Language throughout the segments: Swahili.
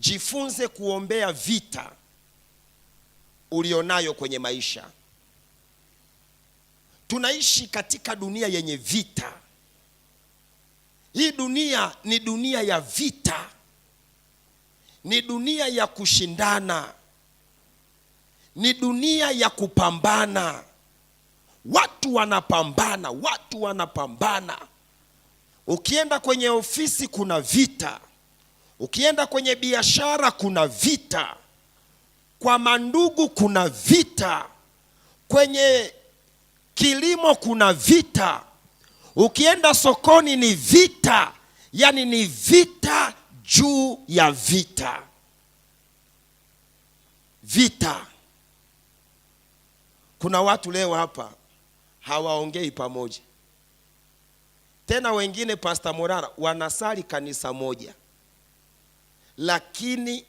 Jifunze kuombea vita ulionayo kwenye maisha. Tunaishi katika dunia yenye vita. Hii dunia ni dunia ya vita, ni dunia ya kushindana, ni dunia ya kupambana. Watu wanapambana, watu wanapambana. Ukienda kwenye ofisi kuna vita, ukienda kwenye biashara kuna vita, kwa mandugu kuna vita, kwenye kilimo kuna vita, ukienda sokoni ni vita, yaani ni vita juu ya vita, vita. Kuna watu leo hapa hawaongei pamoja tena, wengine, Pastor Morara, wanasali kanisa moja, lakini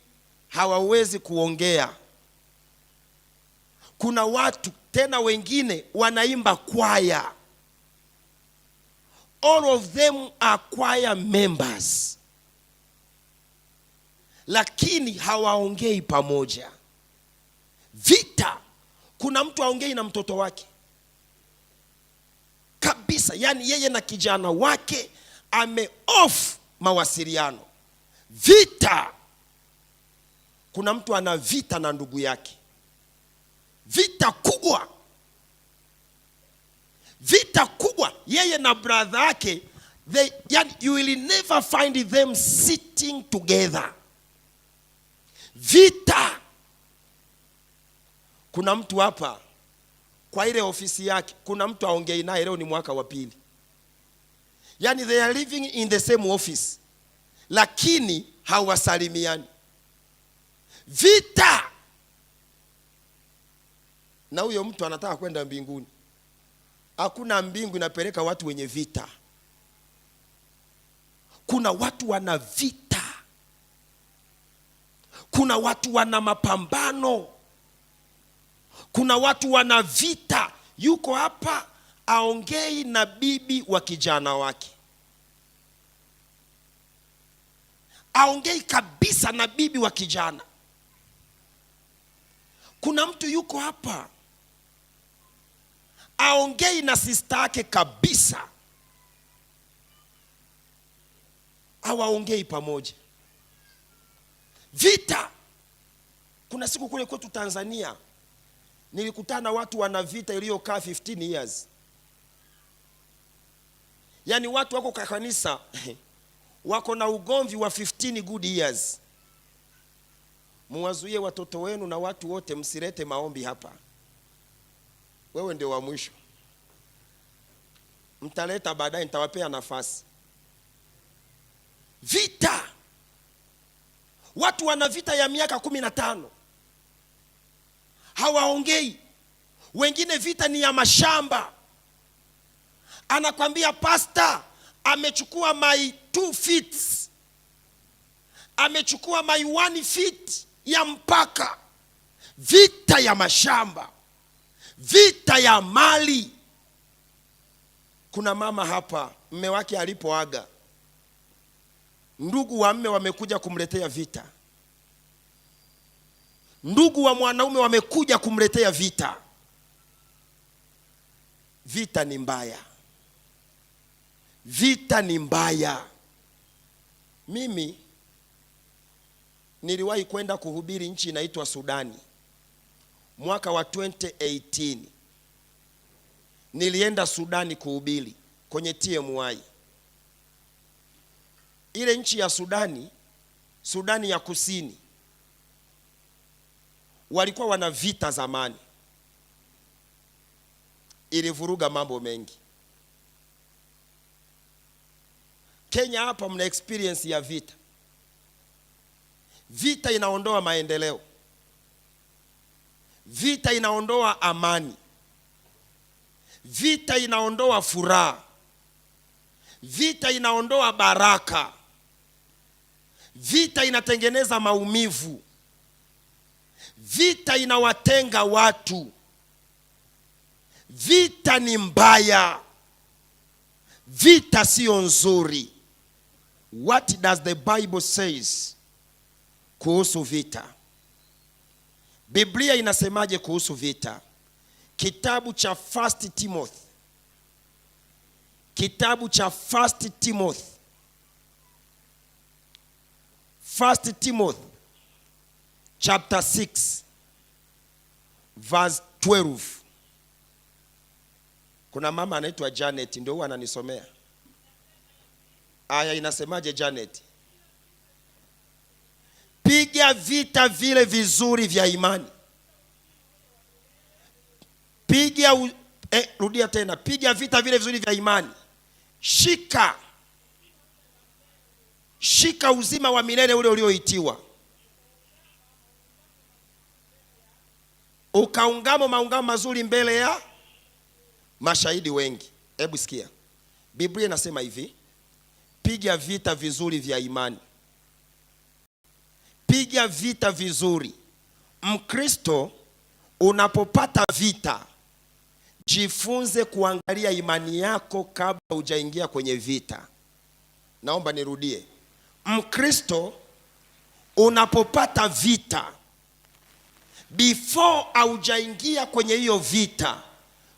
hawawezi kuongea. Kuna watu tena wengine wanaimba kwaya, all of them are choir members, lakini hawaongei pamoja. Vita. Kuna mtu aongei na mtoto wake kabisa, yaani yeye na kijana wake ame off mawasiliano. Vita. Kuna mtu ana vita na ndugu yake, vita kubwa, vita kubwa, yeye na brother yake, yani you will never find them sitting together. Vita. Kuna mtu hapa kwa ile ofisi yake, kuna mtu aongei naye leo ni mwaka wa pili, yani they are living in the same office, lakini hawasalimiani. Vita. Na huyo mtu anataka kwenda mbinguni. Hakuna mbingu inapeleka watu wenye vita. Kuna watu wana vita, kuna watu wana mapambano, kuna watu wana vita. Yuko hapa aongei na bibi wa kijana wake, aongei kabisa na bibi wa kijana. Kuna mtu yuko hapa aongei na sister yake kabisa, hawaongei pamoja. Vita. Kuna siku kule kwetu Tanzania nilikutana watu wana vita iliyokaa 15 years, yaani watu wako kwa kanisa wako na ugomvi wa 15 good years. Muwazuie watoto wenu na watu wote, msilete maombi hapa. Wewe ndio wa mwisho, mtaleta baadaye, nitawapea nafasi. Vita, watu wana vita ya miaka 15 hawaongei. Wengine vita ni ya mashamba, anakwambia, "Pastor, amechukua my 2 feet, amechukua my 1 feet ya mpaka." Vita ya mashamba, vita ya mali. Kuna mama hapa, mme wake alipoaga, ndugu wa mme wamekuja kumletea vita, ndugu wa mwanaume wamekuja kumletea vita. Vita ni mbaya, vita ni mbaya. Mimi niliwahi kwenda kuhubiri nchi inaitwa Sudani mwaka wa 2018. Nilienda Sudani kuhubiri kwenye TMI. Ile nchi ya Sudani, Sudani ya Kusini, walikuwa wana vita zamani, ilivuruga mambo mengi. Kenya hapa mna experience ya vita. Vita inaondoa maendeleo, vita inaondoa amani, vita inaondoa furaha, vita inaondoa baraka, vita inatengeneza maumivu, vita inawatenga watu. Vita ni mbaya, vita siyo nzuri. What does the Bible says? Kuhusu vita. Biblia inasemaje kuhusu vita? Kitabu cha First Timothy, kitabu cha First Timothy, First Timothy chapter 6 verse 12. Kuna mama anaitwa Janet, ndio huwa ananisomea aya. Inasemaje, Janet? Piga vita vile vizuri vya imani. Rudia tena, piga vita vile vizuri vya imani. Shika, shika uzima wa milele ule ulioitiwa, ukaungamo maungamo mazuri mbele ya mashahidi wengi. Hebu sikia, Biblia inasema hivi: piga vita vizuri vya imani, piga vita vizuri. Mkristo, unapopata vita, jifunze kuangalia imani yako kabla hujaingia kwenye vita. Naomba nirudie, Mkristo, unapopata vita, before haujaingia kwenye hiyo vita,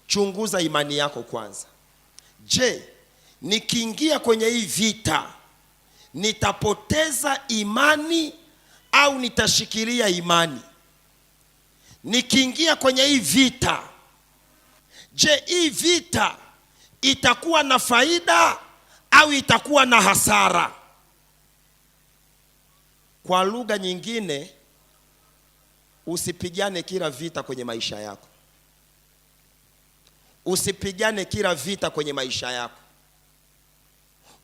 chunguza imani yako kwanza. Je, nikiingia kwenye hii vita nitapoteza imani au nitashikilia imani? Nikiingia kwenye hii vita, je, hii vita itakuwa na faida au itakuwa na hasara? Kwa lugha nyingine, usipigane kila vita kwenye maisha yako. Usipigane kila vita kwenye maisha yako.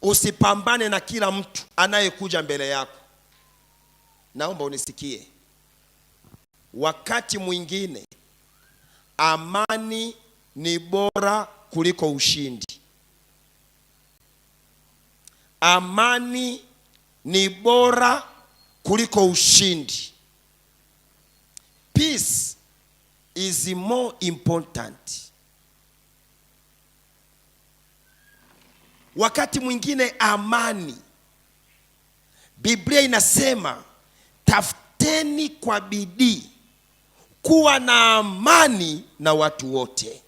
Usipambane na kila mtu anayekuja mbele yako. Naomba unisikie. Wakati mwingine amani ni bora kuliko ushindi. Amani ni bora kuliko ushindi. Peace is more important. Wakati mwingine amani, Biblia inasema tafuteni kwa bidii kuwa na amani na watu wote.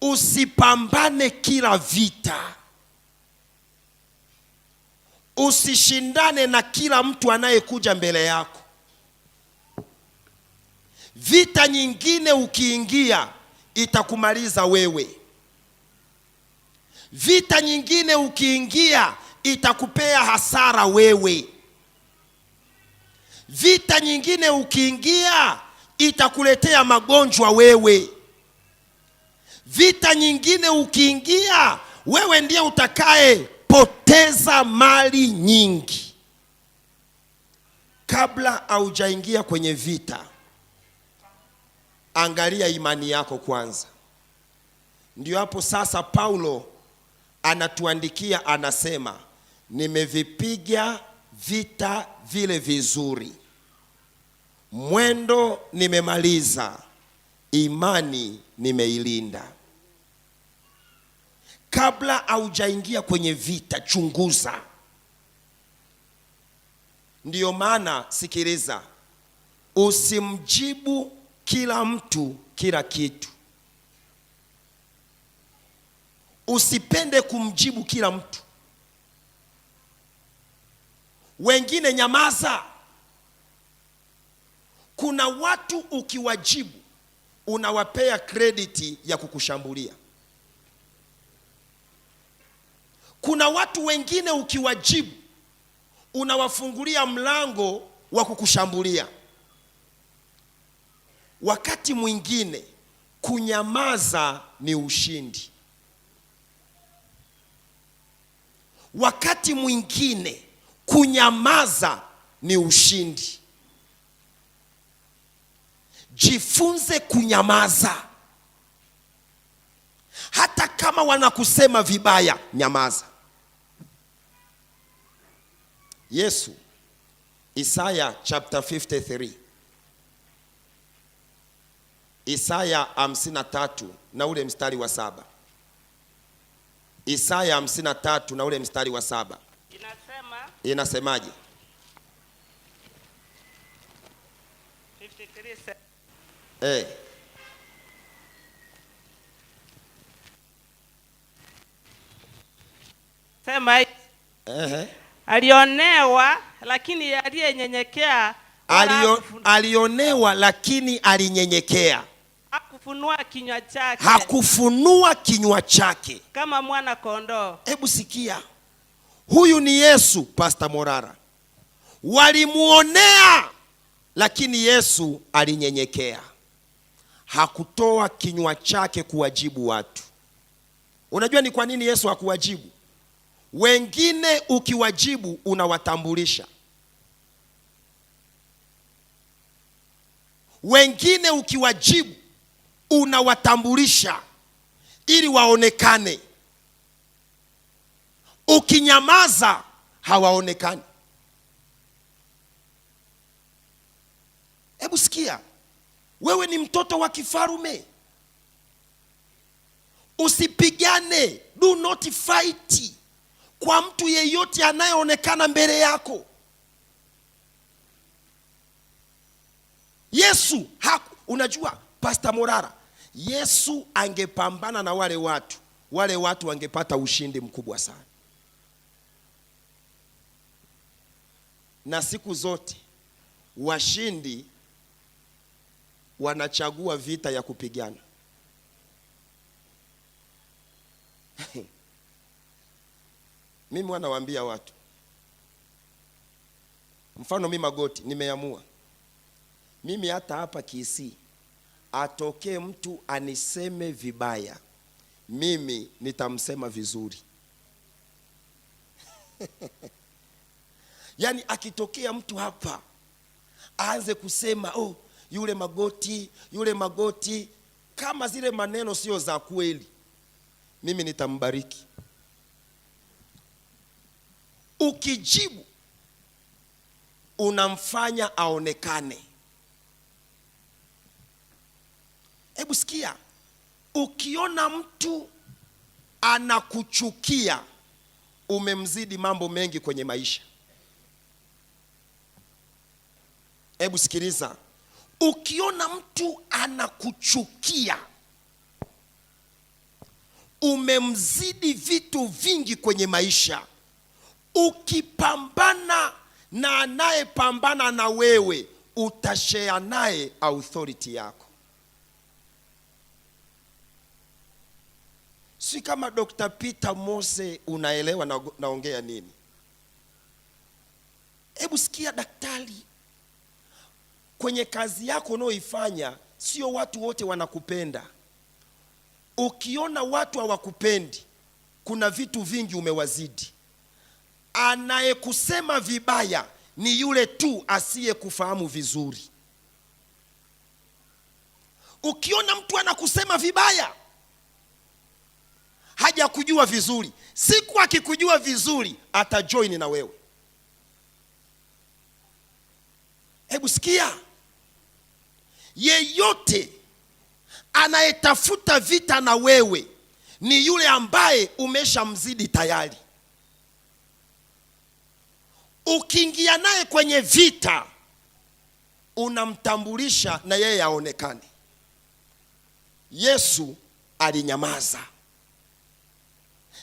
Usipambane kila vita, usishindane na kila mtu anayekuja mbele yako. Vita nyingine ukiingia itakumaliza wewe. Vita nyingine ukiingia itakupea hasara wewe. Vita nyingine ukiingia itakuletea magonjwa wewe. Vita nyingine ukiingia wewe ndiye utakaye poteza mali nyingi. Kabla haujaingia kwenye vita, angalia imani yako kwanza. Ndio hapo sasa Paulo anatuandikia, anasema nimevipiga vita vile vizuri, mwendo nimemaliza, imani nimeilinda. Kabla haujaingia kwenye vita, chunguza. Ndiyo maana sikiliza, usimjibu kila mtu kila kitu. Usipende kumjibu kila mtu. Wengine nyamaza. Kuna watu ukiwajibu unawapea credit ya kukushambulia. Kuna watu wengine ukiwajibu unawafungulia mlango wa kukushambulia. Wakati mwingine kunyamaza ni ushindi. Wakati mwingine kunyamaza ni ushindi. Jifunze kunyamaza. Hata kama wanakusema vibaya, nyamaza. Yesu, Isaya chapter 53, Isaya 53 na ule mstari wa 7. Isaya 53 na ule mstari wa 7. Inasema, Inasemaje? 53. Eh. Sema hivi, Ehe. alionewa lakini aliyenyenyekea wala Alionewa lakini alinyenyekea, hakufunua kinywa chake hakufunua kinywa chake. kama mwana kondoo. Hebu sikia, huyu ni Yesu. Pastor Morara, walimuonea lakini Yesu alinyenyekea, hakutoa kinywa chake kuwajibu watu. Unajua ni kwa nini Yesu hakuwajibu? Wengine ukiwajibu unawatambulisha, wengine ukiwajibu unawatambulisha ili waonekane. Ukinyamaza hawaonekani. Hebu sikia, wewe ni mtoto wa kifarume, usipigane, do not fight kwa mtu yeyote anayeonekana mbele yako. Yesu unajua Pastor Morara, Yesu angepambana na wale watu, wale watu wangepata ushindi mkubwa sana. Na siku zote washindi wanachagua vita ya kupigana. Mimi wanawaambia watu, mfano mimi Magoti nimeamua, mimi hata hapa Kisii atokee mtu aniseme vibaya, mimi nitamsema vizuri. Yaani akitokea mtu hapa aanze kusema oh, yule Magoti, yule Magoti, kama zile maneno sio za kweli, mimi nitambariki. Ukijibu unamfanya aonekane. Hebu sikia, ukiona mtu anakuchukia umemzidi mambo mengi kwenye maisha. Hebu sikiliza, ukiona mtu anakuchukia umemzidi vitu vingi kwenye maisha. Ukipambana na anayepambana na wewe, utashare naye authority yako. Si kama Dr. Peter Mose, unaelewa naongea nini? Hebu sikia daktari, kwenye kazi yako unayoifanya sio watu wote wanakupenda. Ukiona watu hawakupendi, kuna vitu vingi umewazidi. Anayekusema vibaya ni yule tu asiyekufahamu vizuri. Ukiona mtu anakusema vibaya, hajakujua vizuri. Siku akikujua vizuri, atajoin na wewe. Hebu sikia, yeyote anayetafuta vita na wewe ni yule ambaye umeshamzidi tayari. Ukiingia naye kwenye vita, unamtambulisha na yeye aonekane. Yesu alinyamaza.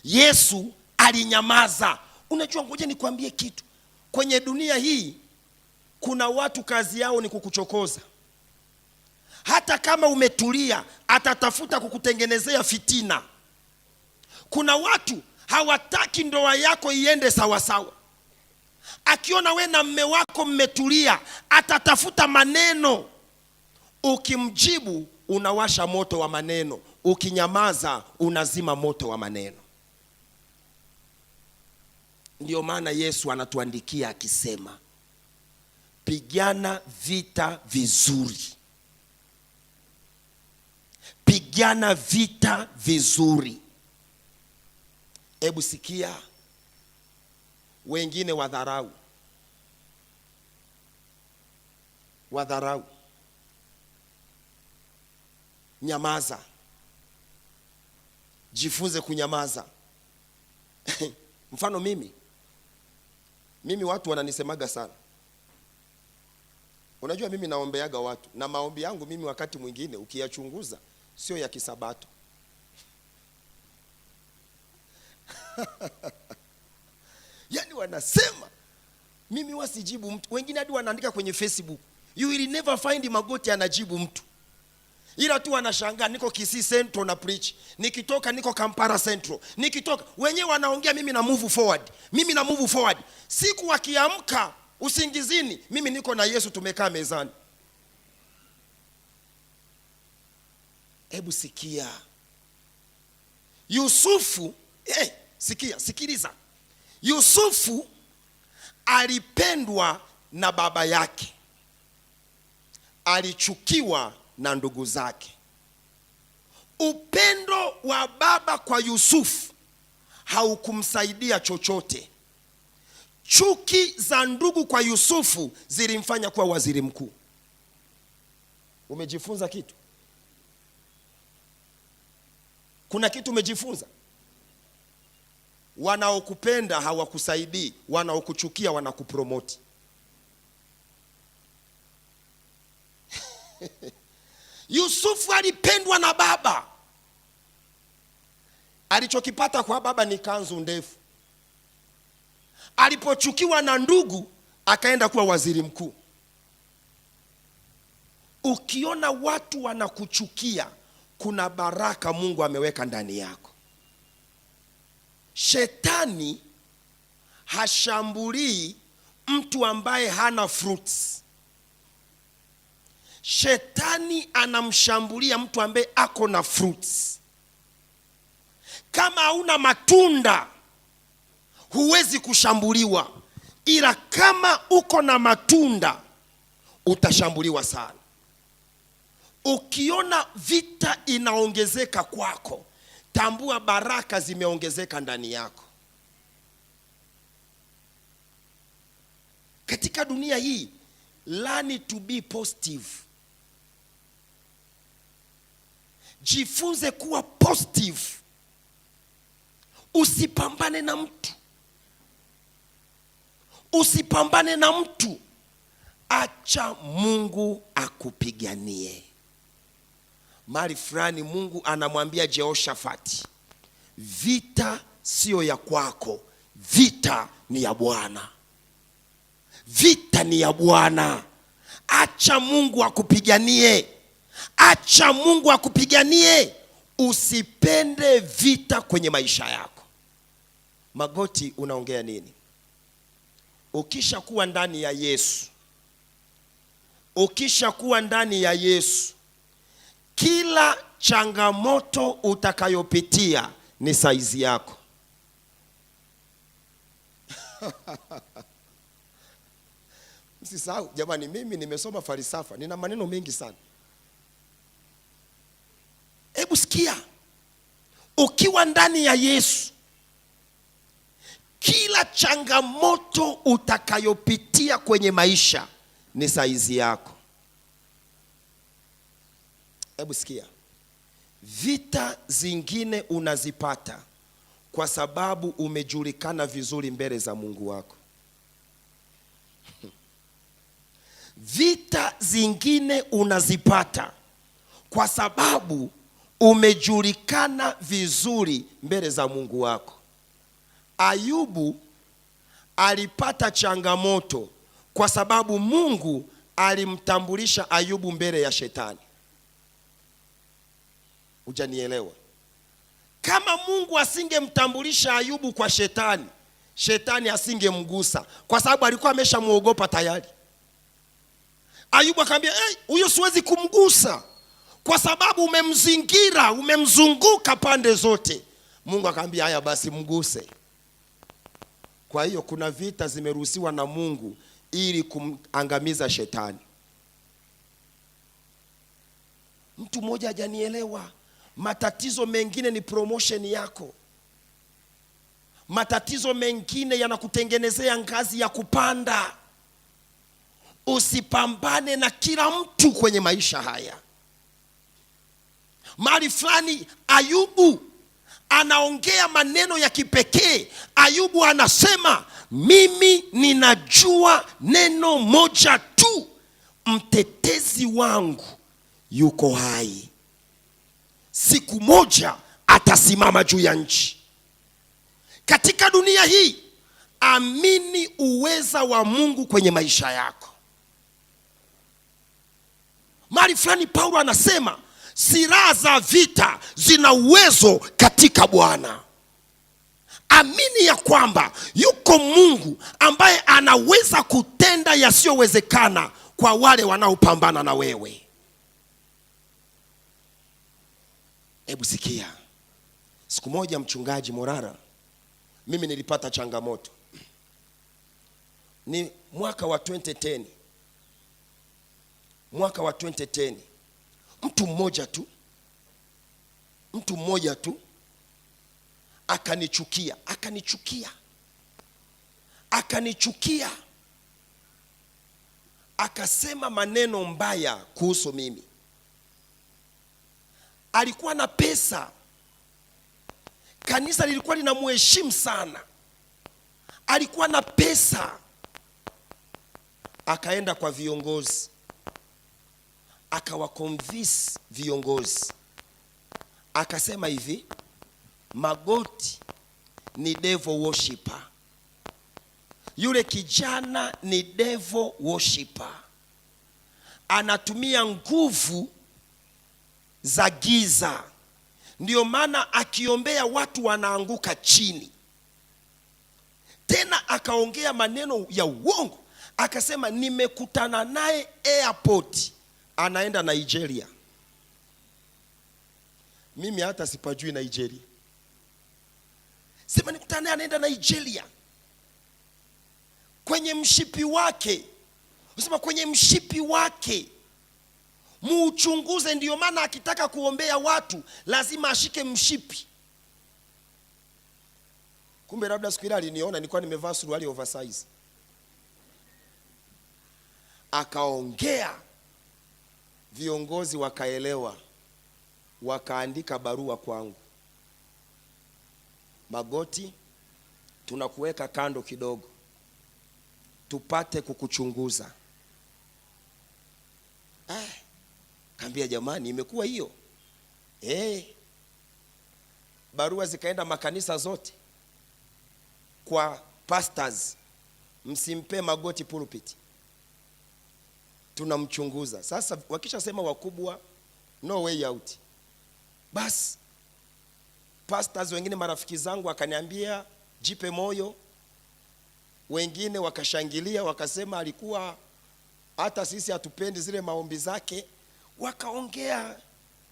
Yesu alinyamaza. Unajua, ngoja nikwambie kitu. Kwenye dunia hii kuna watu kazi yao ni kukuchokoza. Hata kama umetulia, atatafuta kukutengenezea fitina. Kuna watu hawataki ndoa yako iende sawasawa. Akiona we na mme wako mmetulia, atatafuta maneno. Ukimjibu unawasha moto wa maneno, ukinyamaza unazima moto wa maneno. Ndio maana Yesu anatuandikia akisema, pigana vita vizuri. Pigana vita vizuri. Hebu sikia, wengine wadharau. Wadharau. Nyamaza. Jifunze kunyamaza. Mfano mimi watu wananisemaga sana. Unajua mimi naombeaga watu na maombi yangu mimi wakati mwingine ukiyachunguza sio ya kisabato. Yaani wanasema mimi wasijibu mtu, wengine hadi wanaandika kwenye Facebook, you will never find Magoti anajibu mtu, ila tu wanashangaa niko Kisii Central na preach, nikitoka niko Kampala Central, nikitoka wenyewe wanaongea, mimi na move forward, mimi na move forward. Siku wakiamka usingizini, mimi niko na Yesu, tumekaa mezani. Hebu sikia Yusufu, sikia, sikiliza. Yusufu alipendwa na baba yake, alichukiwa na ndugu zake. Upendo wa baba kwa Yusufu haukumsaidia chochote. Chuki za ndugu kwa Yusufu zilimfanya kuwa waziri mkuu. Umejifunza kitu? Kuna kitu umejifunza? Wanaokupenda hawakusaidii, wanaokuchukia wanakupromoti. Yusufu alipendwa na baba. Alichokipata kwa baba ni kanzu ndefu. Alipochukiwa na ndugu akaenda kuwa waziri mkuu. Ukiona watu wanakuchukia, kuna baraka Mungu ameweka ndani yako. Shetani hashambulii mtu ambaye hana fruits. Shetani anamshambulia mtu ambaye ako na fruits. Kama hauna matunda huwezi kushambuliwa, ila kama uko na matunda utashambuliwa sana. Ukiona vita inaongezeka kwako, tambua baraka zimeongezeka ndani yako. Katika dunia hii, learn to be positive. Jifunze kuwa positive. Usipambane na mtu. Usipambane na mtu. Acha Mungu akupiganie. Mahali fulani Mungu anamwambia Jehoshafati, vita sio ya kwako, vita ni ya Bwana. Vita ni ya Bwana. Acha Mungu akupiganie. Acha Mungu akupiganie. Usipende vita kwenye maisha yako. Magoti, unaongea nini? Ukishakuwa ndani ya Yesu, ukishakuwa ndani ya Yesu, kila changamoto utakayopitia ni saizi yako. Msisahau jamani, mimi nimesoma falsafa, nina maneno mengi sana. Hebu sikia, ukiwa ndani ya Yesu, kila changamoto utakayopitia kwenye maisha ni saizi yako. Hebu sikia, vita zingine unazipata kwa sababu umejulikana vizuri mbele za Mungu wako. Vita zingine unazipata kwa sababu umejulikana vizuri mbele za Mungu wako. Ayubu alipata changamoto kwa sababu Mungu alimtambulisha Ayubu mbele ya shetani. Hujanielewa? Kama Mungu asingemtambulisha Ayubu kwa shetani, shetani asingemgusa kwa sababu alikuwa ameshamuogopa tayari. Ayubu akamwambia, hey, huyo siwezi kumgusa kwa sababu umemzingira, umemzunguka pande zote. Mungu akamwambia, haya basi mguse. Kwa hiyo kuna vita zimeruhusiwa na Mungu ili kumangamiza shetani. Mtu mmoja hajanielewa. Matatizo mengine ni promotion yako. Matatizo mengine yanakutengenezea ngazi ya kupanda. Usipambane na kila mtu kwenye maisha haya. Mahali fulani Ayubu anaongea maneno ya kipekee. Ayubu anasema, mimi ninajua neno moja tu, Mtetezi wangu yuko hai, siku moja atasimama juu ya nchi. Katika dunia hii, amini uweza wa Mungu kwenye maisha yako. Mahali fulani Paulo anasema silaha za vita zina uwezo katika Bwana. Amini ya kwamba yuko Mungu ambaye anaweza kutenda yasiyowezekana kwa wale wanaopambana na wewe. Hebu sikia, siku moja mchungaji Morara, mimi nilipata changamoto. Ni mwaka wa 2010. Mwaka wa 2010. Mtu mmoja tu, mtu mmoja tu akanichukia, akanichukia, akanichukia, akasema maneno mbaya kuhusu mimi. Alikuwa na pesa, kanisa lilikuwa linamheshimu sana, alikuwa na pesa. Akaenda kwa viongozi, akawaconvince viongozi, akasema hivi, Magoti ni devil worshipper, yule kijana ni devil worshipper, anatumia nguvu za giza, ndio maana akiombea watu wanaanguka chini. Tena akaongea maneno ya uongo, akasema nimekutana naye airport, anaenda Nigeria. Mimi hata sipajui Nigeria. Sema nikutana naye anaenda Nigeria. Kwenye mshipi wake, unasema kwenye mshipi wake muuchunguze. Ndio maana akitaka kuombea watu lazima ashike mshipi. Kumbe labda siku ile aliniona nilikuwa nimevaa suruali oversize. Akaongea, viongozi wakaelewa, wakaandika barua kwangu. Magoti, tunakuweka kando kidogo tupate kukuchunguza. Kaambia jamani, imekuwa hiyo. Barua zikaenda makanisa zote kwa pastors, msimpe Magoti pulpit, tunamchunguza. Sasa wakishasema wakubwa, no way out. Bas pastors wengine marafiki zangu wakaniambia jipe moyo, wengine wakashangilia wakasema alikuwa hata sisi hatupendi zile maombi zake, wakaongea,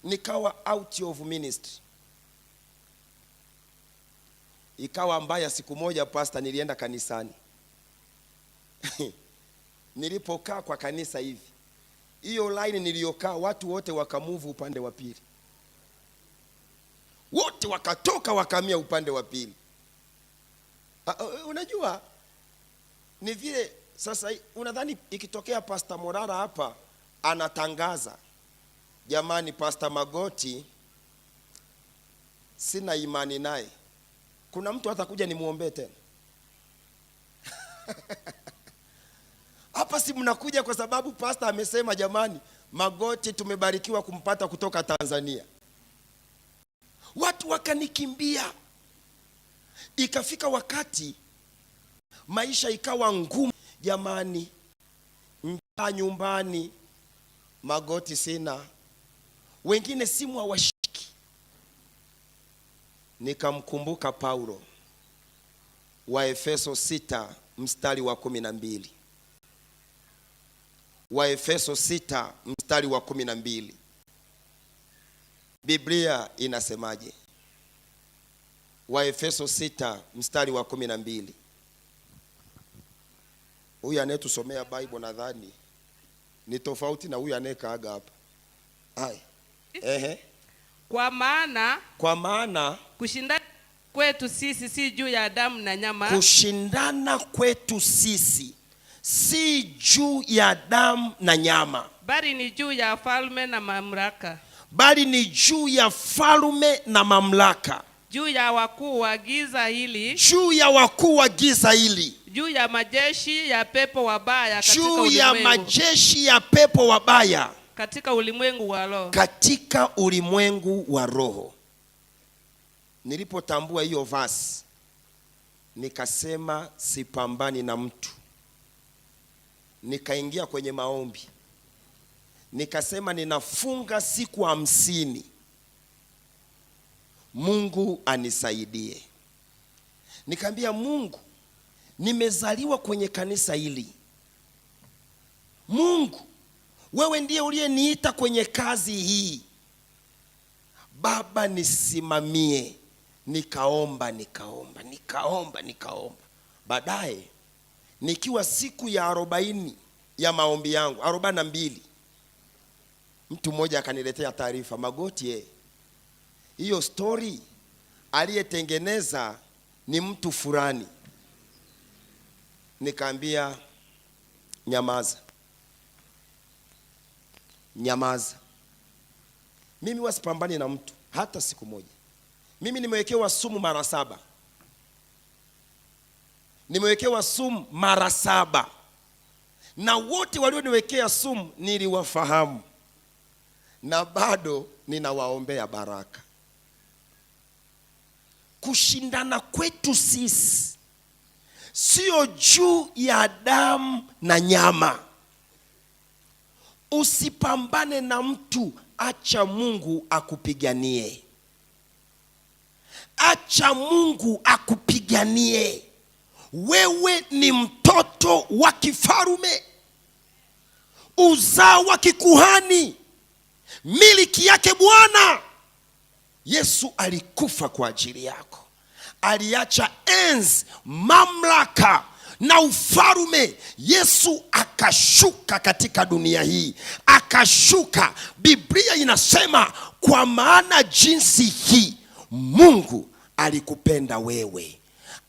nikawa out of ministry. Ikawa mbaya. Siku moja pastor, nilienda kanisani. Nilipokaa kwa kanisa hivi, hiyo line niliyokaa, watu wote wakamove upande wa pili, wote wakatoka wakahamia upande wa pili. Unajua ni vile sasa, unadhani ikitokea Pastor Morara hapa anatangaza, jamani, Pastor Magoti sina imani naye, kuna mtu atakuja nimuombee tena? Hapa si mnakuja kwa sababu pastor amesema jamani, Magoti tumebarikiwa kumpata kutoka Tanzania. Watu wakanikimbia. Ikafika wakati maisha ikawa ngumu, jamani, njaa nyumbani, Magoti sina, wengine simu hawashiki. Nikamkumbuka Paulo wa Efeso 6 mstari wa 12. Wa Efeso 6 mstari wa 12. Biblia inasemaje? Wa Efeso 6 mstari wa 12. Huyu anayetusomea Bible nadhani ni tofauti na huyu anayekaaga hapa. Hai. Ehe. Kwa maana, kwa maana kushindana kwetu sisi si juu ya damu na nyama. Kushindana kwetu sisi si juu ya damu na nyama, bali ni juu ya falme na mamlaka. Bali ni juu ya falme na mamlaka. Juu ya wakuu wa giza hili, Juu ya wakuu wa giza hili, juu ya majeshi ya pepo wabaya katika juu ya ulimwengu, majeshi ya pepo wabaya katika ulimwengu wa roho. Katika ulimwengu wa roho. Nilipotambua hiyo verse, nikasema sipambani na mtu. Nikaingia kwenye maombi, nikasema ninafunga siku 50, Mungu anisaidie. Nikaambia Mungu, nimezaliwa kwenye kanisa hili. Mungu, wewe ndiye uliyeniita kwenye kazi hii. Baba, nisimamie. Nikaomba, nikaomba, nikaomba, nikaomba. Baadaye nikiwa siku ya 40 ya maombi yangu, 42, mtu mmoja akaniletea taarifa, Magoti, hiyo story aliyetengeneza ni mtu fulani. Nikaambia nyamaza, nyamaza. Mimi wasipambani na mtu hata siku moja. Mimi nimewekewa sumu mara 7. Nimewekewa sumu mara 7. Na wote walioniwekea sumu niliwafahamu. Na bado ninawaombea baraka. Kushindana kwetu sisi sio juu ya damu na nyama. Usipambane na mtu, acha Mungu akupiganie. Acha Mungu akupiganie. Wewe ni mtoto wa kifarume, uzao wa kikuhani, miliki yake Bwana. Yesu alikufa kwa ajili yako. Aliacha enzi, mamlaka na ufalume. Yesu akashuka katika dunia hii, akashuka. Biblia inasema kwa maana jinsi hii Mungu alikupenda wewe,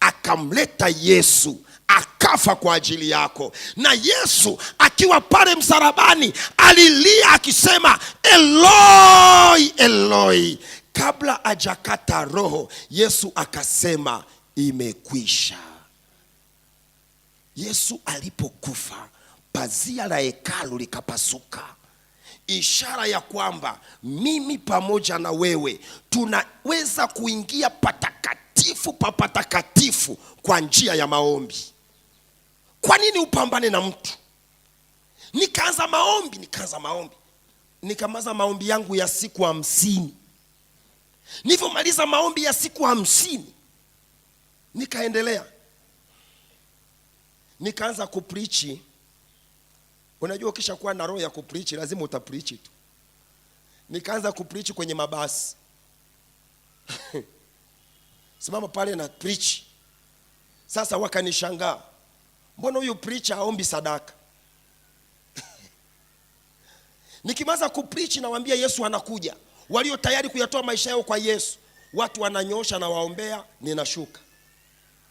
akamleta Yesu akafa kwa ajili yako. Na Yesu akiwa pale msalabani alilia akisema Eloi, Eloi. Kabla hajakata roho, Yesu akasema imekwisha. Yesu alipokufa, pazia la hekalu likapasuka, ishara ya kwamba mimi pamoja na wewe tunaweza kuingia patakatifu pa patakatifu kwa njia ya maombi. Kwa nini upambane na mtu? Nikaanza maombi, nikaanza maombi. Nikamaliza maombi yangu ya siku 50. Nilipomaliza maombi ya siku 50, nikaendelea. Nikaanza kupreach. Unajua ukishakuwa na roho ya kupreach lazima utapreach tu. Nikaanza kupreach kwenye mabasi. Simama pale na preach. Sasa wakanishangaa, mbona huyu preacher haombi sadaka? Nikianza kupreach nawaambia Yesu anakuja. Walio tayari kuyatoa maisha yao kwa Yesu, watu wananyoosha na waombea, ninashuka.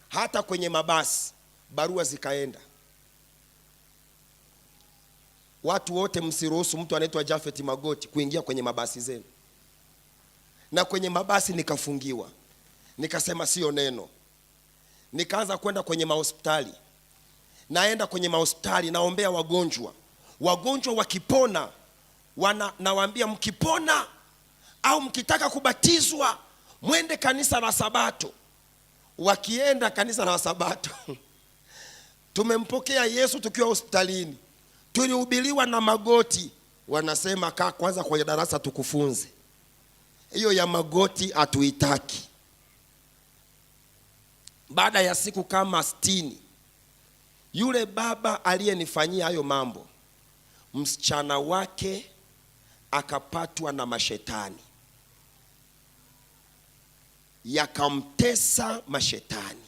Hata kwenye mabasi barua zikaenda. Watu wote msiruhusu mtu anaitwa Japhet Magoti kuingia kwenye mabasi zenu. Na kwenye mabasi nikafungiwa. Nikasema sio neno. Nikaanza kwenda kwenye mahospitali. Naenda kwenye mahospitali naombea wagonjwa. Wagonjwa wakipona, nawaambia mkipona au mkitaka kubatizwa mwende kanisa la Sabato. Wakienda kanisa la Sabato, tumempokea Yesu tukiwa hospitalini, tulihubiriwa na Magoti. Wanasema kaa kwanza kwenye darasa tukufunze. Hiyo ya Magoti hatuitaki. Baada ya siku kama 60, yule baba aliyenifanyia hayo mambo, msichana wake akapatwa na mashetani, yakamtesa mashetani,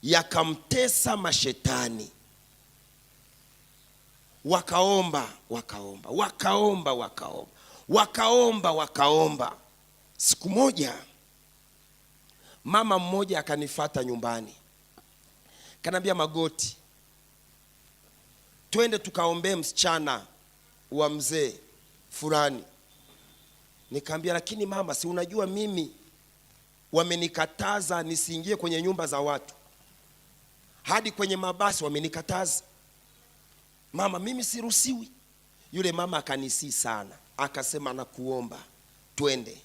yakamtesa mashetani. Wakaomba, wakaomba, wakaomba, wakaomba, wakaomba, wakaomba. Siku moja mama mmoja akanifuata nyumbani, kaniambia Magoti, twende tukaombee msichana wa mzee fulani. Nikamwambia lakini mama, si unajua mimi Wamenikataza nisiingie kwenye nyumba za watu, hadi kwenye mabasi wamenikataza. Mama, mimi siruhusiwi. Yule mama akanisii sana, akasema nakuomba twende.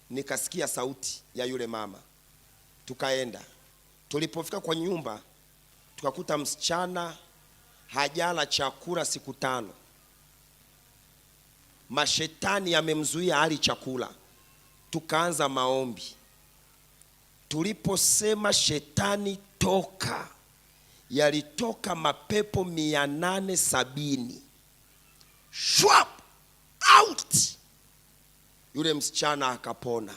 Nikasikia sauti ya yule mama, tukaenda. Tulipofika kwa nyumba, tukakuta msichana hajala chakula siku 5. Mashetani yamemzuia hali chakula. Tukaanza maombi. Tuliposema shetani toka, yalitoka mapepo 870. Shwap out. Yule msichana akapona.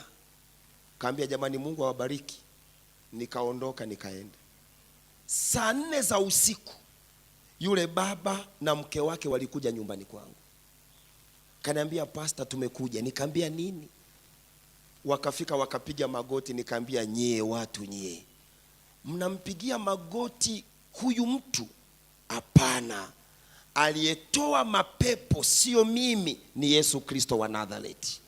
Kaambia jamani, Mungu awabariki. Nikaondoka nikaenda. Saa 4 za usiku yule baba na mke wake walikuja nyumbani kwangu. Kaniambia, pastor, tumekuja. Nikaambia nini? Wakafika wakapiga magoti. Nikaambia nyie watu nyie, mnampigia magoti huyu mtu? Hapana, aliyetoa mapepo sio mimi, ni Yesu Kristo wa Nazareti.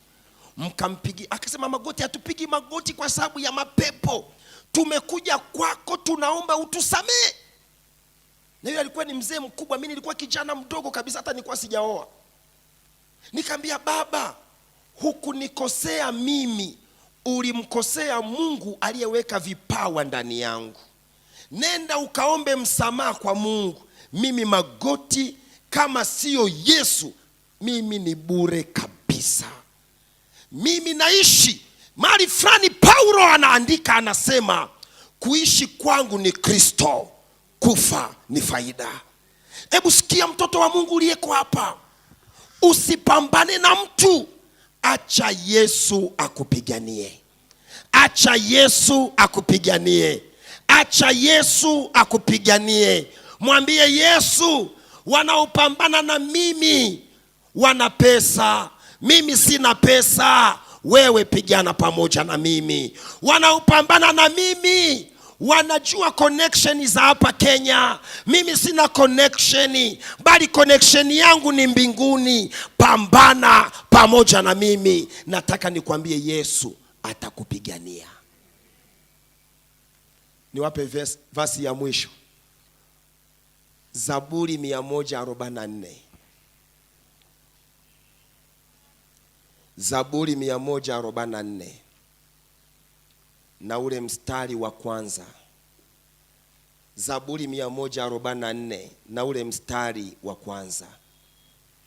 Mkampigia, akasema magoti, hatupigi magoti kwa sababu ya mapepo, tumekuja kwako tunaomba utusamee. Na yule alikuwa ni mzee mkubwa, mimi nilikuwa kijana mdogo kabisa, hata nilikuwa sijaoa. Nikamwambia baba, hukunikosea mimi, ulimkosea Mungu aliyeweka vipawa ndani yangu. Nenda ukaombe msamaha kwa Mungu. Mimi magoti kama sio Yesu, mimi ni bure kabisa. Mimi naishi mahali fulani. Paulo anaandika anasema, kuishi kwangu ni Kristo, kufa ni faida. Hebu sikia mtoto wa Mungu uliyeko hapa, usipambane na mtu, acha Yesu akupiganie. Acha Yesu akupiganie. Acha Yesu akupiganie. Mwambie Yesu, wanaopambana na mimi wana pesa, mimi sina pesa, wewe pigana pamoja na mimi. Wanaopambana na mimi wanajua connection za hapa Kenya, mimi sina connection, bali connection yangu ni mbinguni. Pambana pamoja na mimi. Nataka nikwambie Yesu atakupigania. Niwape verse ya mwisho. Zaburi 144. Zaburi 144 na ule mstari wa kwanza. Zaburi 144 na ule mstari wa kwanza.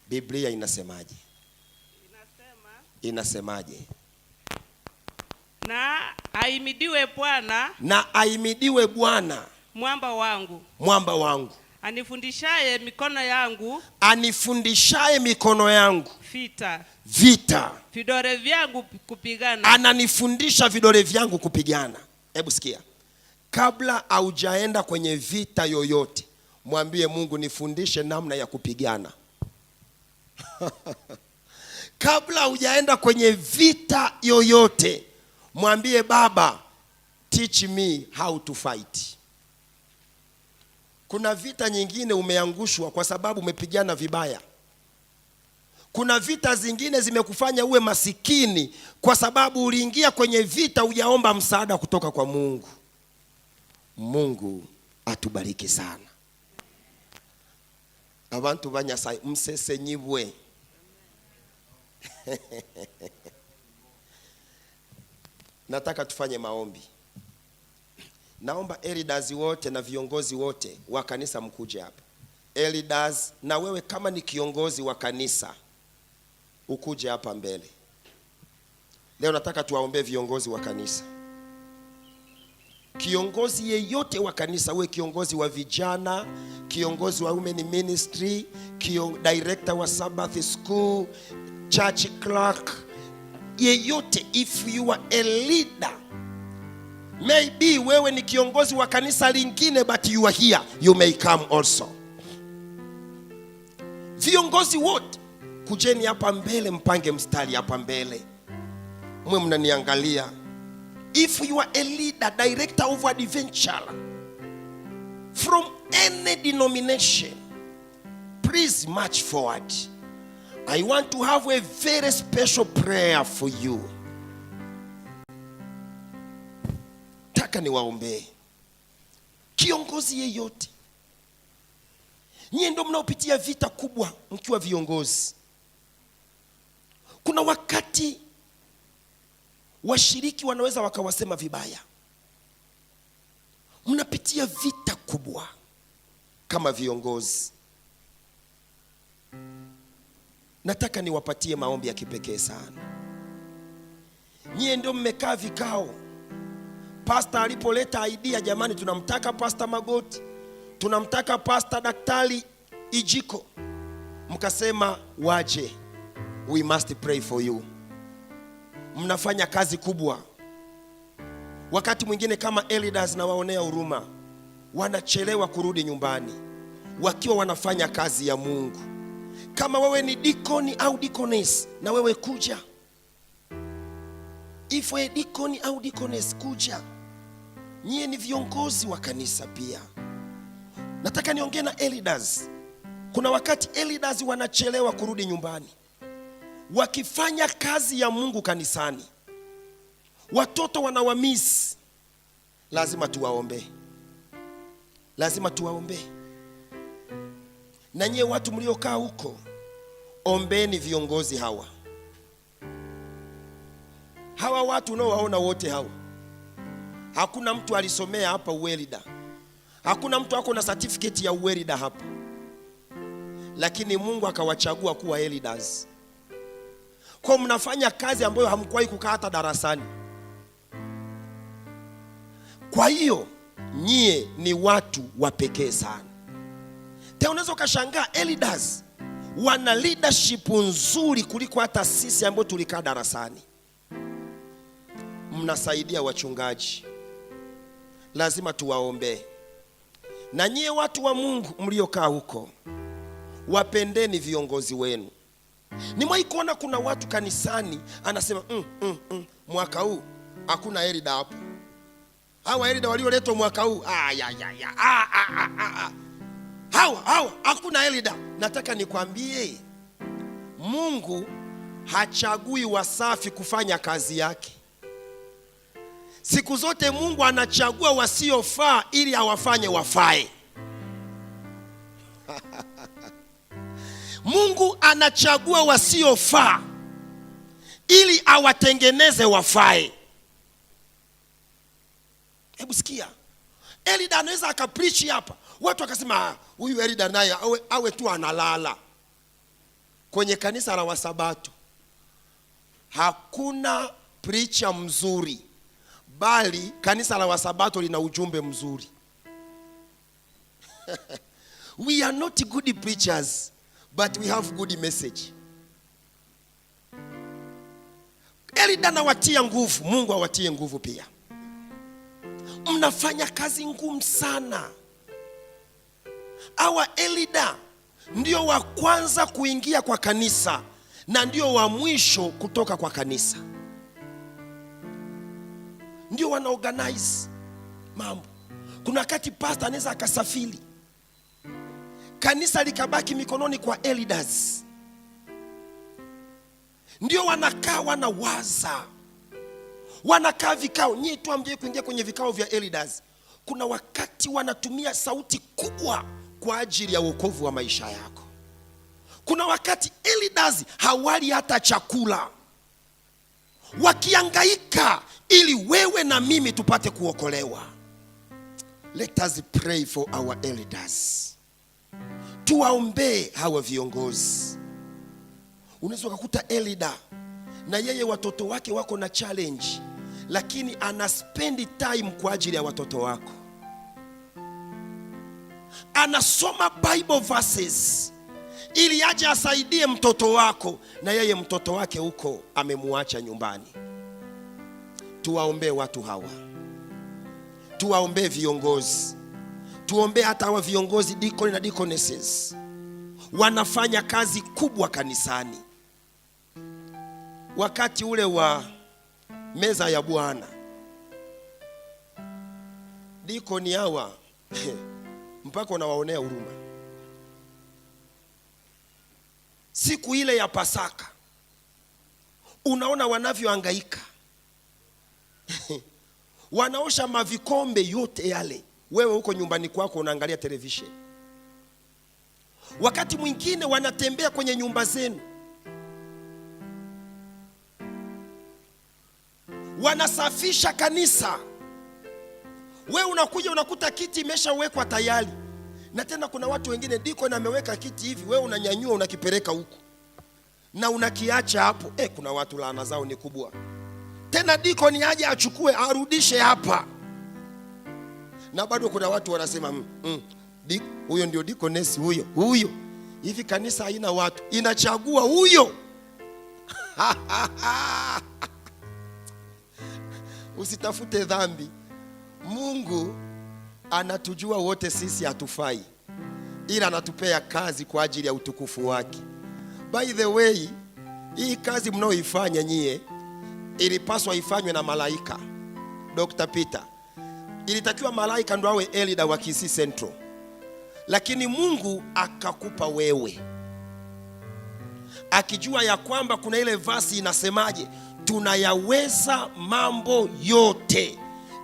Biblia inasemaje? Inasemaje? Na ahimidiwe Bwana. Na ahimidiwe Bwana, mwamba wangu. Mwamba wangu. Anifundishaye mikono yangu. Anifundishaye mikono yangu. Vita. Vita. Vidole vyangu kupigana. Ananifundisha vidole vyangu kupigana. Hebu sikia. Kabla haujaenda kwenye vita yoyote, mwambie Mungu nifundishe namna ya kupigana. Kabla hujaenda kwenye vita yoyote, mwambie Baba, teach me how to fight. Kuna vita nyingine umeangushwa kwa sababu umepigana vibaya. Kuna vita zingine zimekufanya uwe masikini kwa sababu uliingia kwenye vita hujaomba msaada kutoka kwa Mungu. Mungu atubariki sana. Abantu ba Nyasaye msesenyibwe. Nataka tufanye maombi. Naomba elders wote na viongozi wote wa kanisa mkuje hapa. Elders, na wewe kama ni kiongozi wa kanisa ukuje hapa mbele. Leo nataka tuwaombee viongozi wa kanisa. Kiongozi yeyote wa kanisa, uwe kiongozi wa vijana, kiongozi wa women ministry, director wa Sabbath school, church clerk, yeyote, if you are a leader, maybe wewe ni kiongozi wa kanisa lingine but you are here, you may come also. Viongozi wote kujeni hapa mbele, mpange mstari hapa mbele, mwe mnaniangalia. If you are a leader, director of adventure from any denomination, please march forward. I want to have a very special prayer for you. Nataka niwaombee kiongozi yeyote. Nyie ndio mnaopitia vita kubwa mkiwa viongozi. Kuna wakati washiriki wanaweza wakawasema vibaya. Mnapitia vita kubwa kama viongozi. Nataka niwapatie maombi ya kipekee sana. Nyie ndio mmekaa vikao, pasta alipoleta idea, jamani, tunamtaka Pasta Magoti, tunamtaka Pasta Daktari Ijiko, mkasema waje, we must pray for you. Mnafanya kazi kubwa. Wakati mwingine kama elders nawaonea huruma, wanachelewa kurudi nyumbani wakiwa wanafanya kazi ya Mungu. Kama wewe ni dikoni au deaconess, na wewe kuja. If wewe dikoni au deaconess, kuja. Nyie ni viongozi wa kanisa pia. Nataka niongee na elders. Kuna wakati elders wanachelewa kurudi nyumbani wakifanya kazi ya Mungu kanisani, watoto wanawamiss. Lazima tuwaombee, lazima tuwaombee. Na nyie watu mliokaa huko, ombeni viongozi hawa. Hawa watu unaowaona wote hawa, hakuna mtu alisomea hapa uelder, hakuna mtu ako na certificate ya uelder hapa, lakini Mungu akawachagua kuwa elders. Kwa mnafanya kazi ambayo hamkuwahi kukaa hata darasani. Kwa hiyo nyie ni watu wa pekee sana. Tena unaweza ukashangaa elders wana leadership nzuri kuliko hata sisi ambao tulikaa darasani. Mnasaidia wachungaji, lazima tuwaombee. Na nyie watu wa Mungu mliokaa huko, wapendeni viongozi wenu. Nimewahi kuona kuna watu kanisani anasema mwaka huu hakuna elder hapo. Hawa elder walioletwa mwaka huu, ah, ya, ya, ya, ah, ah, ah, ah, ah. Hawa hakuna elder. Nataka nikwambie, Mungu hachagui wasafi kufanya kazi yake. Siku zote Mungu anachagua wasiofaa ili awafanye wafae. Mungu anachagua wasiofaa ili awatengeneze wafae. Hebu sikia, elder anaweza akapreach hapa, watu wakasema, ah, huyu elder naye awe tu analala. Kwenye kanisa la Wasabato hakuna preacher mzuri, bali kanisa la Wasabato lina ujumbe mzuri. We are not good preachers, but we have good message. Elder anawatia nguvu, Mungu awatie nguvu pia. Mnafanya kazi ngumu sana. Hawa elder ndio wa kwanza kuingia kwa kanisa na ndio wa mwisho kutoka kwa kanisa. Ndio wana organize mambo. Kuna wakati pastor anaweza akasafiri, kanisa likabaki mikononi kwa elders. Ndio wanakaa wanawaza, wanakaa vikao. Nyie tu hamjai kuingia kwenye vikao vya elders. Kuna wakati wanatumia sauti kubwa kwa ajili ya wokovu wa maisha yako. Kuna wakati elders hawali hata chakula, wakihangaika ili wewe na mimi tupate kuokolewa. Let us pray for our elders. Tuwaombee hawa viongozi. Unaweza ukakuta elder na yeye watoto wake wako na challenge, lakini ana spend time kwa ajili ya watoto wako. Anasoma Bible verses ili aje asaidie mtoto wako, na yeye mtoto wake huko amemuacha nyumbani. Tuwaombee watu hawa, tuwaombee viongozi, tuombee hata hawa viongozi deacon na deaconesses, wanafanya kazi kubwa kanisani. Wakati ule wa meza ya Bwana, dikoni hawa mpaka unawaonea huruma. Siku ile ya Pasaka unaona wanavyohangaika. Wanaosha mavikombe yote yale, wewe huko nyumbani kwako unaangalia television. Wakati mwingine wanatembea kwenye nyumba zenu, wanasafisha kanisa. Wewe unakuja unakuta kiti imeshawekwa tayari, na tena kuna watu wengine diko na ameweka kiti hivi, wewe unanyanyua unakipeleka huku na unakiacha hapo. Kuna watu laana zao ni kubwa. Tena diko ni aje achukue arudishe hapa, na bado kuna watu wanasema huyo ndio deaconess huyo huyo. Hivi kanisa haina watu, inachagua huyo. Usitafute dhambi. Mungu anatujua wote sisi hatufai, ila anatupea kazi kwa ajili ya utukufu wake. By the way, hii kazi mnaoifanya nyie ilipaswa ifanywe na malaika. Dr. Peter, ilitakiwa malaika ndo awe elder wa Kisii Central, lakini Mungu akakupa wewe, akijua ya kwamba kuna ile verse inasemaje, tunayaweza mambo yote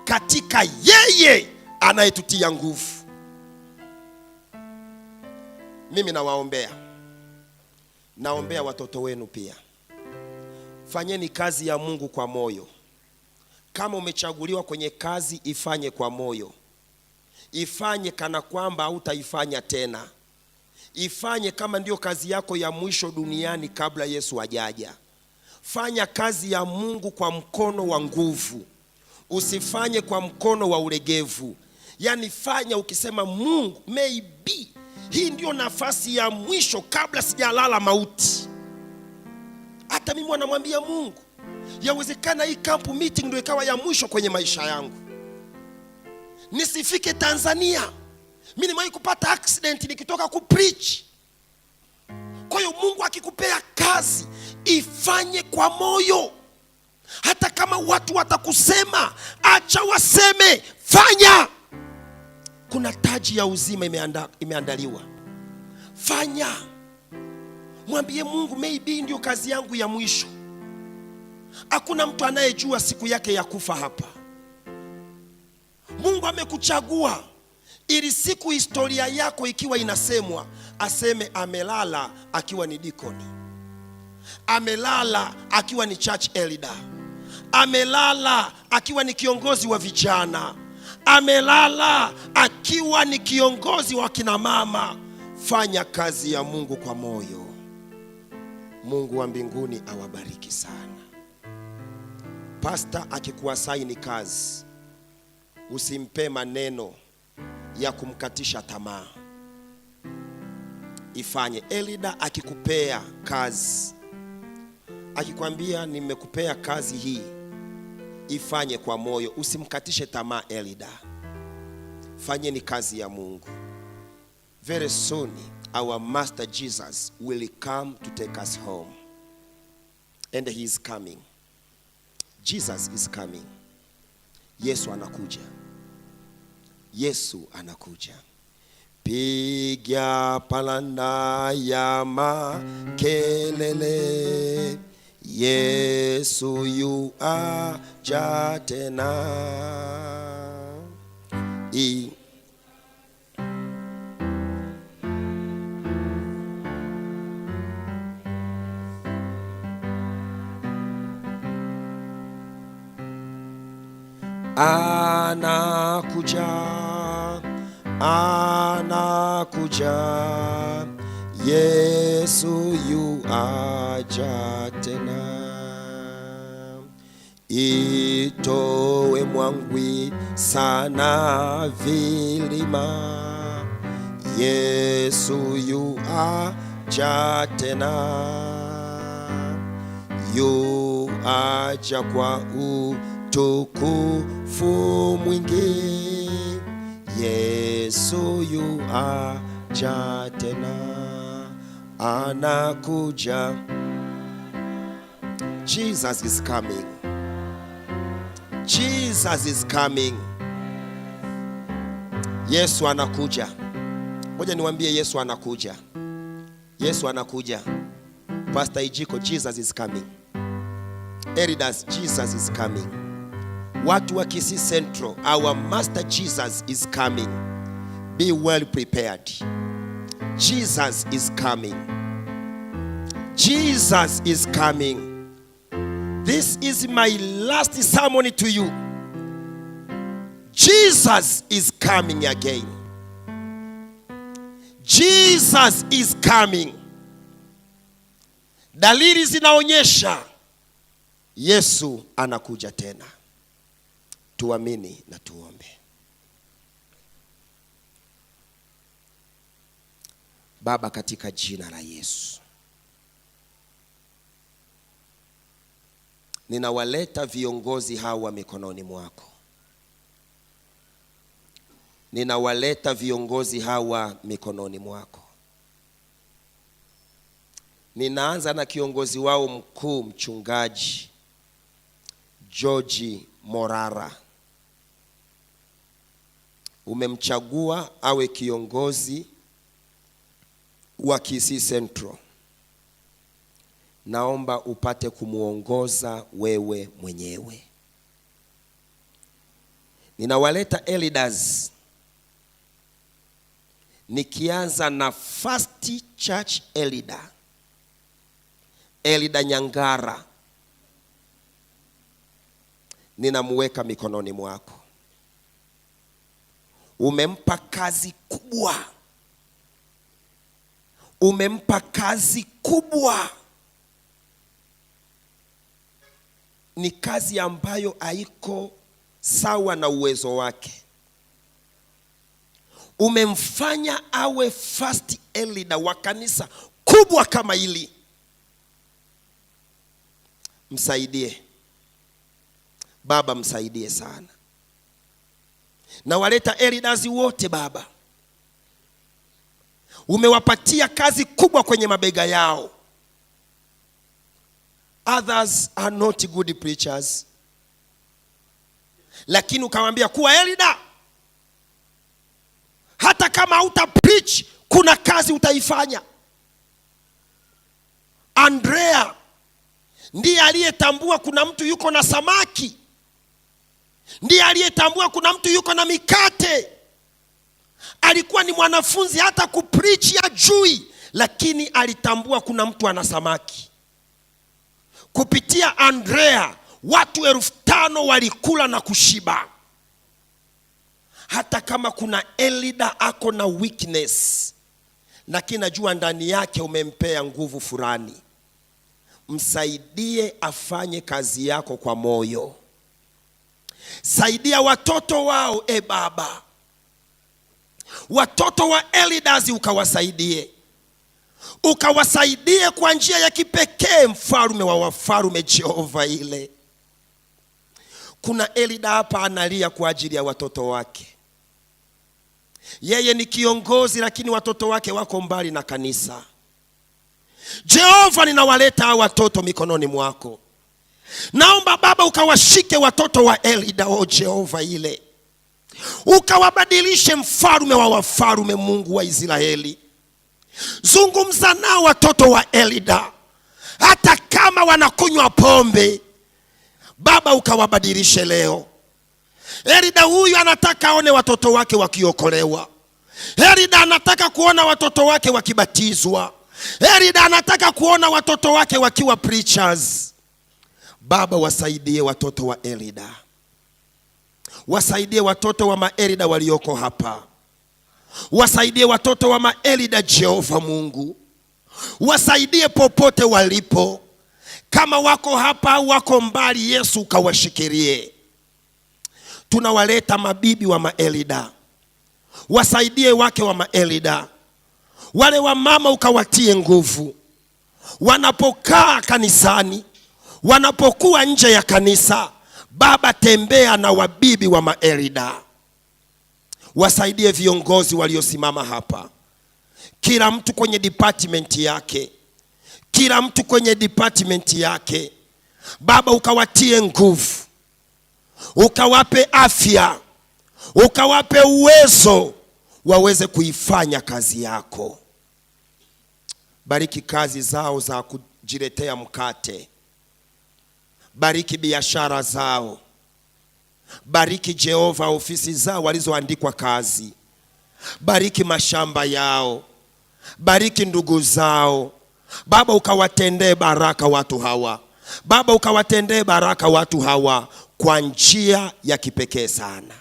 katika yeye anayetutia nguvu. Mimi nawaombea, naombea watoto wenu pia. Fanyeni kazi ya Mungu kwa moyo. Kama umechaguliwa kwenye kazi, ifanye kwa moyo, ifanye kana kwamba hautaifanya tena, ifanye kama ndiyo kazi yako ya mwisho duniani kabla Yesu hajaja. Fanya kazi ya Mungu kwa mkono wa nguvu, usifanye kwa mkono wa ulegevu. Yaani fanya ukisema, Mungu, maybe hii ndio nafasi ya mwisho kabla sijalala mauti. Hata mimi wanamwambia Mungu, yawezekana hii camp meeting ndio ikawa ya mwisho kwenye maisha yangu, nisifike Tanzania. Mimi nimewahi kupata accident nikitoka kupreach. Kwa hiyo Mungu akikupea kazi ifanye kwa moyo, hata kama watu watakusema, acha waseme, fanya. Kuna taji ya uzima imeandaliwa, fanya. Mwambie Mungu, maybe ndio kazi yangu ya mwisho. Hakuna mtu anayejua siku yake ya kufa hapa. Mungu amekuchagua ili siku historia yako ikiwa inasemwa, aseme amelala akiwa ni dikoni, amelala akiwa ni church elder, amelala akiwa ni kiongozi wa vijana, amelala akiwa ni kiongozi wa kina mama. Fanya kazi ya Mungu kwa moyo. Mungu wa mbinguni awabariki sana. Pastor akikuassign kazi, usimpe maneno ya kumkatisha tamaa, ifanye. Elder akikupea kazi, akikwambia nimekupea kazi hii, ifanye kwa moyo, usimkatishe tamaa elder. Fanyeni kazi ya Mungu. Very soon our master Jesus will come to take us home, and he is coming. Jesus is coming. Yesu anakuja. Yesu anakuja. Piga paranda ya makelele, Yesu yuaja tena. Anakuja, anakuja, Yesu yuaja tena. Itowe mwangwi sana vilima, Yesu yuaja tena. Yuaja kwa utukufu mwingi, Yesu yuaja tena. Anakuja. Jesus is coming. Jesus is coming. Yesu anakuja. Ngoja niwaambie, Yesu anakuja. Yesu anakuja. Pastor Ijiko, Jesus is coming. Elders, Jesus is coming. Watu wa Kisii Central, our Master Jesus is coming. Be well prepared. Jesus is coming. Jesus is coming. This is my last sermon to you. Jesus is coming again. Jesus is coming. Dalili zinaonyesha Yesu anakuja tena. Tuamini na tuombe. Baba, katika jina la Yesu, ninawaleta viongozi hawa mikononi mwako. Ninawaleta viongozi hawa mikononi mwako. Ninaanza na kiongozi wao mkuu, Mchungaji George Morara. Umemchagua awe kiongozi wa Kisii Central. Naomba upate kumuongoza wewe mwenyewe. Ninawaleta elders, nikianza na First Church Elder, Elder Nyangara. Ninamuweka mikononi mwako. Umempa kazi kubwa. Umempa kazi kubwa. Ni kazi ambayo haiko sawa na uwezo wake. Umemfanya awe first elder wa kanisa kubwa kama hili. Msaidie Baba, msaidie sana. Na waleta elders wote Baba, umewapatia kazi kubwa kwenye mabega yao. Others are not good preachers, lakini ukamwambia kuwa elder, hata kama hauta preach kuna kazi utaifanya. Andrea ndiye aliyetambua kuna mtu yuko na samaki, ndiye aliyetambua kuna mtu yuko na mikate. Alikuwa ni mwanafunzi, hata kupreach hajui, lakini alitambua kuna mtu ana samaki. Kupitia Andrea watu 5,000 walikula na kushiba. Hata kama kuna elder ako na weakness, lakini najua ndani yake umempea nguvu fulani. Msaidie afanye kazi yako kwa moyo. Saidia watoto wao, e Baba. Watoto wa elders ukawasaidie. Ukawasaidie kwa njia ya kipekee, mfalme wa wafalme Jehova ile. Kuna elder hapa analia kwa ajili ya watoto wake. Yeye ni kiongozi lakini watoto wake wako mbali na kanisa. Jehova, ninawaleta hawa watoto mikononi mwako. Naomba Baba ukawashike watoto wa elder, o Jehova ile. Ukawabadilishe, mfalme wa wafalme, Mungu wa Israeli. Zungumza nao watoto wa elder, hata kama wanakunywa pombe, Baba ukawabadilishe leo. Elder huyu anataka aone watoto wake wakiokolewa. Elder anataka kuona watoto wake wakibatizwa. Elder anataka kuona watoto wake wakiwa preachers. Baba, wasaidie watoto wa elder. Wasaidie watoto wa maelder walioko hapa. Wasaidie watoto wa maelder, Jehova Mungu. Wasaidie popote walipo. Kama wako hapa au wako mbali, Yesu ukawashikilie. Tunawaleta mabibi wa maelder. Wasaidie wake wa maelder. Wale wa mama ukawatie nguvu. Wanapokaa kanisani, wanapokuwa nje ya kanisa, Baba tembea na wabibi wa maelder. Wasaidie viongozi waliosimama hapa. Kila mtu kwenye department yake. Kila mtu kwenye department yake. Baba ukawatie nguvu. Ukawape afya. Ukawape uwezo waweze kuifanya kazi yako. Bariki kazi zao za kujiletea mkate. Bariki biashara zao. Bariki Jehova ofisi zao walizoandikwa kazi, bariki mashamba yao, bariki ndugu zao. Baba, ukawatendee baraka watu hawa. Baba, ukawatendee baraka watu hawa kwa njia ya kipekee sana.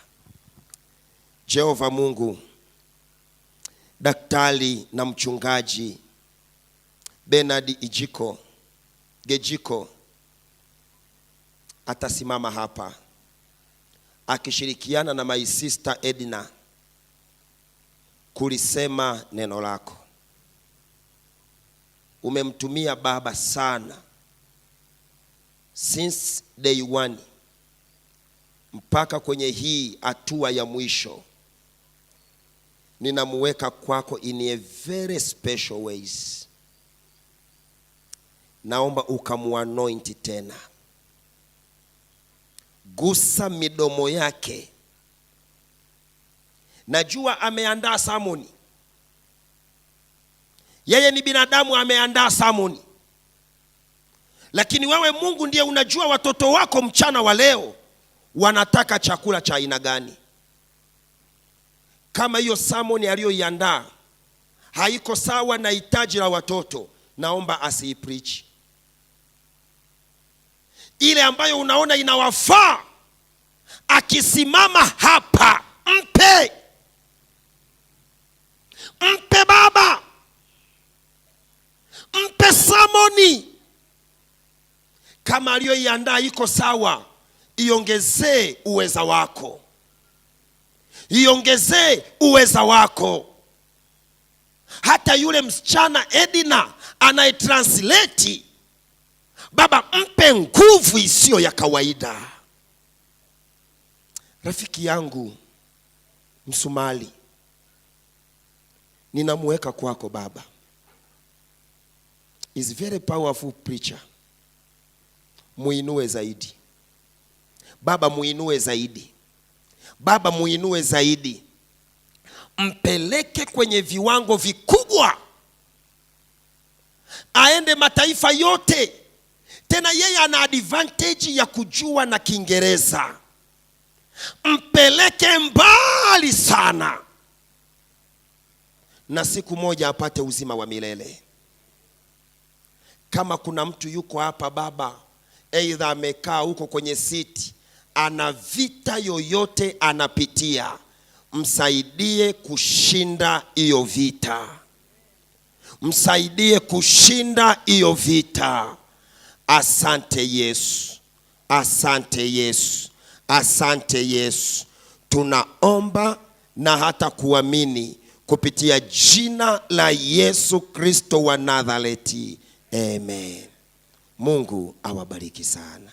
Jehova Mungu, daktari na mchungaji Bernard Ijiko Gejiko atasimama hapa akishirikiana na my sister Edna kulisema neno lako. Umemtumia Baba sana since day one mpaka kwenye hii hatua ya mwisho. Ninamuweka kwako in a very special ways. Naomba ukamuanoint tena, gusa midomo yake. Najua ameandaa sermon, yeye ni binadamu, ameandaa sermon, lakini wewe Mungu ndiye unajua watoto wako mchana wa leo wanataka chakula cha aina gani. Kama hiyo sermon aliyoiandaa haiko sawa na hitaji la watoto, naomba asiipreach. Ile ambayo unaona inawafaa, akisimama hapa, mpe, mpe Baba, mpe sermon. Kama aliyoiandaa iko sawa, iongezee uweza wako, iongezee uweza wako. Hata yule msichana Edna anayetranslate, Baba, mpe nguvu isiyo ya kawaida. Rafiki yangu Msumali, ninamuweka kwako Baba. Is very powerful preacher. Muinue zaidi Baba, muinue zaidi Baba, muinue zaidi, mpeleke kwenye viwango vikubwa, aende mataifa yote. Tena yeye ana advantage ya kujua na Kiingereza, mpeleke mbali sana, na siku moja apate uzima wa milele. Kama kuna mtu yuko hapa Baba, aidha amekaa huko kwenye siti, ana vita yoyote anapitia, msaidie kushinda hiyo vita, msaidie kushinda hiyo vita. Asante Yesu, asante Yesu, asante Yesu. Tunaomba na hata kuamini kupitia jina la Yesu Kristo wa Nazareti, amen. Mungu awabariki sana.